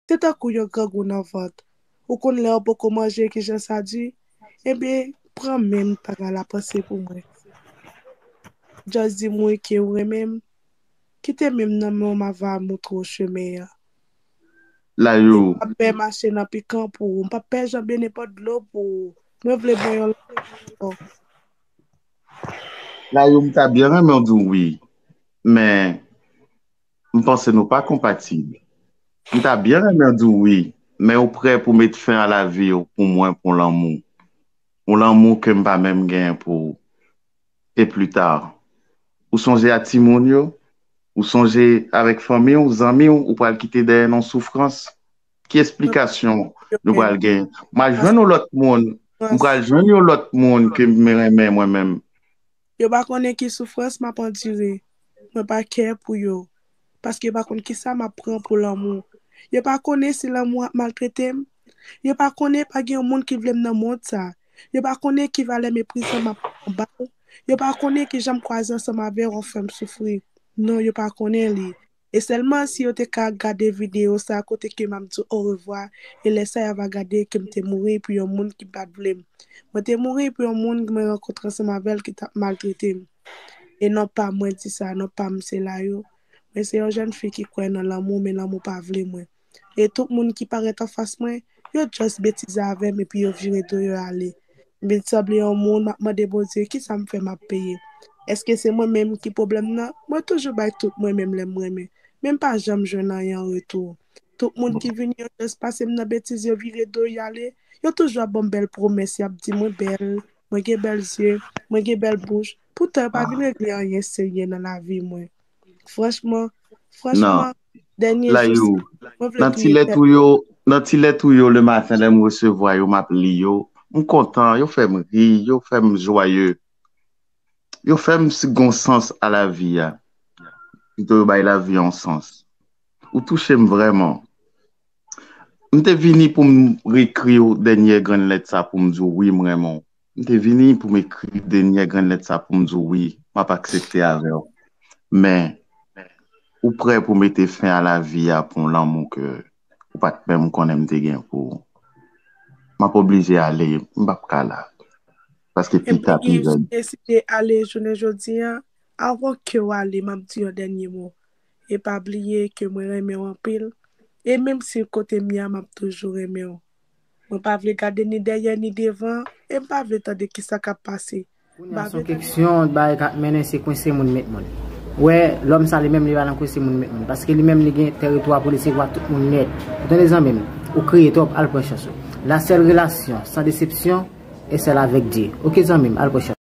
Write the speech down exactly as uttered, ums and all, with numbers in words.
Se tankou yon grangou nan vant. Ou konn lè w poko manje kijan sa di? Ebyen, pran menm bagay la panse pou mwen. Just di m wi ke w renmen m. Kite menm nan men w m ava moutre w chemen an. Layou, M p ap pè mache nan pikan pou ou. M p ap pè janbe nenpòt dlo pou ou. Mwen vle bwè yon lòt ankò. Layou, m ta byen renmen w di w wi, men m panse nou pa konpatib. M ta byen renmen w di w wi, men ou prè pou met fen a lavi w pou mwen, pou lanmou. Yon lanmou ke m pa menm genyen pou ou. E pli ta, ou sonje a timoun yo? Ou sonje avèk fanmi w, zanmi w, ou pral kite dèyè nan soufrans? Ki esplikasyon nou pral genyen? M a jwenn yon lòt moun. M pral jwenn yon lòt moun ke m renmen mwen menm. Yo pa konnen ki soufrans m ap andire. Mwen pa kè pou yo. Paske yo pa konn kisa m ap pran pou lanmou. Yo pa konnen si lanmou ap maltrete m. Yo pa konnen pa gen yon moun ki vle m nan mond sa. Yo pa konnen ki valè meprizan m ap pran ba w. Yo pa konnen ki jan m kwaze ansanm avè w ap fè m soufri. Non, yo pa konnen li. E sèlman si yo te ka gade videyo sa kote ke m ap di w orevwa, e lè sa y ava gade ke m te mouri pou yon moun ki pa t vle m. Mwen te mouri pou yon moun mwen rankontre ansanm avè l ki t ap maltrete m. E non pa mwen di sa, non pa m se Layou. Mwen se yon jèn fi ki kwè nan lanmou, men lanmou pa vle mwen. E tout moun ki parèt anfas mwen, yo just betize avè m epi yo vire do yo ale. M vin sanble yon moun, m ap mande Bondye, kisa m fè m ap peye? Èske se mwen menm ki pwoblèm nan? Mwen toujou bay tout mwen menm lè m renmen, men m pa janm jwenn anyen an retou. Tout moun ki vini, yo just pase m nan betiz, yo vire do y ale. Yo toujou ap ban m bèl pwomès, y ap di mwen bèl, mwen gen bèl zye, mwen gen bèl bouch. Poutan yo pa vin regle anyen serye nan lavi mwen. Franchman, franchman, dènye jou sa, mwen vle touye tèt mwen. Nan ti lèt ou yo, le maten, lè m resevwa yo, m ap li yo, m kontan, yo fè m ri, yo fè m jwaye. Yo fè m si gon sans a lavi a. Pito yo bay lavi a yon sans. Ou touche m vrèman. M te vini pou m rekri w dènye grenn lèt sa pou m di w wi m renmen w. M te vini pou m ekri dènye grenn lèt sa pou m di w wi, m ap aksepte avè w. Men, ou prè pou mete fen a lavi a pou yon lanmou ke ou pa t menm konnen m te gen pou ou. M ap oblije ale, m p ap ka la. Paske pita pi rèd. Epi, si w deside ale jounen jodi a, anvan ke w ale, m ap di yon dènye mo. E pa bliye ke mwen renmen w anpil. E menm si kote m ye a, m ap toujou renmen w. Mwen pa vle gade ni dèyè ni devan, e m pa vle tande kisa k ap pase. Kounye a, se yon keksyon bagay k ap mennen, se kwense moun met moun. Ou wè, lòm sa li menm, li pa nan kwense moun met moun. Paske li menm, li gen teritwa pou li, se vwa tout moun nèt. Ou tande, zanmi m? Ou kriye twòp, al pran chans ou. La seule relation sans déception est celle avec Dieu. Oke, zanmi m, al pran chans ou.